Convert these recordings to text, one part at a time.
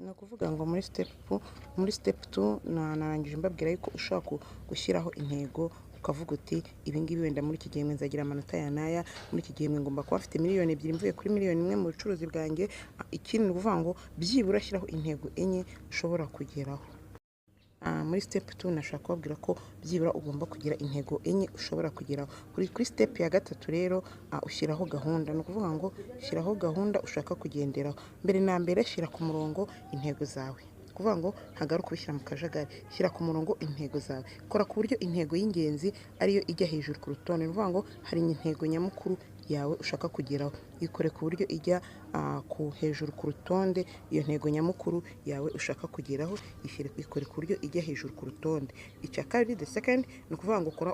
Ni ukuvuga ngo muri step 2 narangije mbabwira yuko ushobora gushyiraho intego, ukavuga uti: "Ibi ngibi wenda muri iki gihembwe nzagira amanota ya n'aya, muri iki gihembwe ngomba kuba mfite miliyoni 2 mvuye kuri miliyoni 1 mu bucuruzi bwanjye." Ikindi ni ukuvuga ngo byibura shyiraho intego enye ushobora kugeraho. Muri step 2 nashaka kubabwira ko byibura ugomba kugira intego enye ushobora kugeraho. Kuri step ya gatatu rero, ushyiraho gahunda. Ni ukuvuga ngo shyiraho gahunda ushaka kugenderaho. Mbere na mbere, shyira ku murongo intego zawe. Kuvuga ngo ntabwo ari ukubishyira mu kajagari. Shyira ku murongo intego zawe. Kora ku buryo intego y'ingenzi ariyo ijya hejuru ku rutonde. Ni ukuvuga ngo hari intego nyamukuru yawe ushaka kugeraho, ikore ku buryo ijya ku hejuru ku rutonde. Iyo ntego nyamukuru yawe ushaka kugeraho, ishyire, ikore ku buryo ijya hejuru ku rutonde. Icya kabiri, the second, ni ukuvuga ngo kora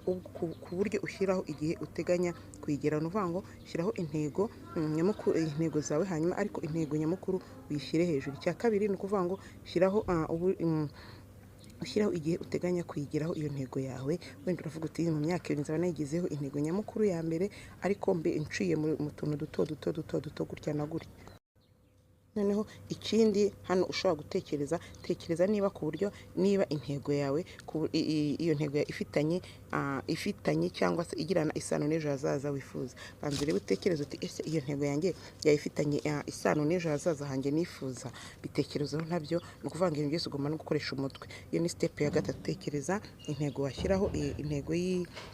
ku buryo ushyiraho igihe uteganya kuyigeraho. Ni ukuvuga ngo shyiraho intego nyamukuru, intego zawe, hanyuma ariko intego nyamukuru uyishyire hejuru. Icya kabiri ni ukuvuga ngo shyiraho ushyiraho igihe uteganya kuyigeraho iyo ntego yawe. Wenda uravuga uti: "Mu myaka 2 nzaba nayigezeho intego nyamukuru ya mbere, ariko mbe nciye mu tuntu duto duto duto duto gutya na gutya." Noneho ikindi hano ushobora gutekereza, tekereza niba ku buryo niba intego yawe, iyo ntego yawe ifitanye cyangwa se igirana isano n'ejo hazaza wifuza. Banza urebe, utekereze uti: "Ese iyo ntego yanjye yaba ifitanye isano n'ejo hazaza hanjye nifuza?" Bitekerezeho nabyo. Ni ukuvuga ngo ibintu byose ugomba no gukoresha umutwe. Iyo ni step ya gatatu. Tekereza intego washyiraho, intego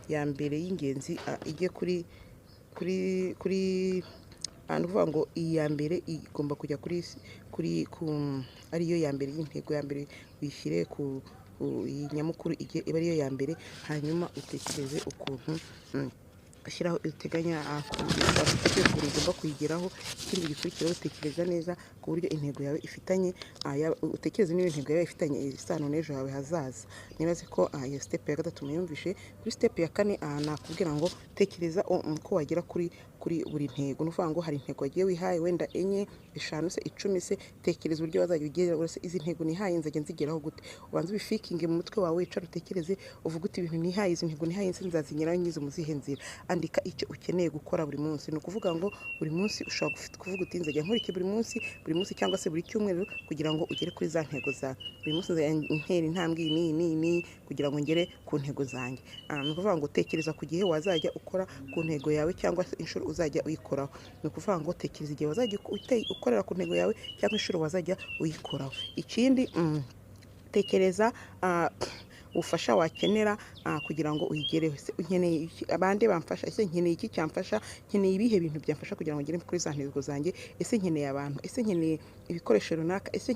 ya mbere y'ingenzi ijye kuri ni ukuvuga ngo iyi ya mbere igomba kujya kuri ku ariyo ya mbere y'intego ya mbere, uyishyire ku iyi nyamukuru, ijye iba ariyo ya mbere. Hanyuma utekereze ukuntu ushyiraho, uteganya, utekereza ukuntu ugomba kuyigeraho. Ikindi gikurikiraho, tekereza neza ku buryo intego yawe ifitanye, utekereze niba intego yawe ifitanye isano n'ejo hawe hazaza. Nibaze ko iyo step ya gatatu muyumvishe. Kuri step ya kane, nakubwira ngo tekereza uko wagera kuri buri ntego. Ni ukuvuga ngo hari intego wagiye wihaye, wenda enye, eshanu se, 10 se. Tekereza uburyo wazajya ugeraho. Se izi ntego nihaye nzajya nzigeraho gute? Ubanze ubifikinge mu mutwe wawe, wicare utekereze, uvuge uti: "Ibintu nihaye, izi ntego nihaye, nse nzazigeraho nyize mu zihe nzira?" Andika icyo ukeneye gukora buri munsi. Ni ukuvuga ngo buri munsi ushobora kuvuga uti: "Nzajya nkora iki buri munsi, buri munsi cyangwa se buri cyumweru," kugira ngo ugere kuri za ntego zawe. Buri munsi nzajya ntera intambwe iyi n'iyi n'iyi n'iyi kugira ngo ngere ku ntego zanjye. Ni ukuvuga ngo tekereza ku gihe wazajya ukora ku ntego yawe cyangwa se inshuro uzajya uyikoraho. Ni ukuvuga ngo tekereza igihe wazajya ukorera ku ntego yawe cyangwa inshuro wazajya uyikoraho. Ikindi, tekereza ubufasha wakenera kugira ngo uyigereho. Ese nkeneye iki? Abandi bamfasha? Ese nkeneye iki cyamfasha? Nkeneye ibihe bintu byamfasha kugira ngo ngere kuri za ntego zanjye? Ese nkeneye abantu? Ese nkeneye ibikoresho runaka? Ese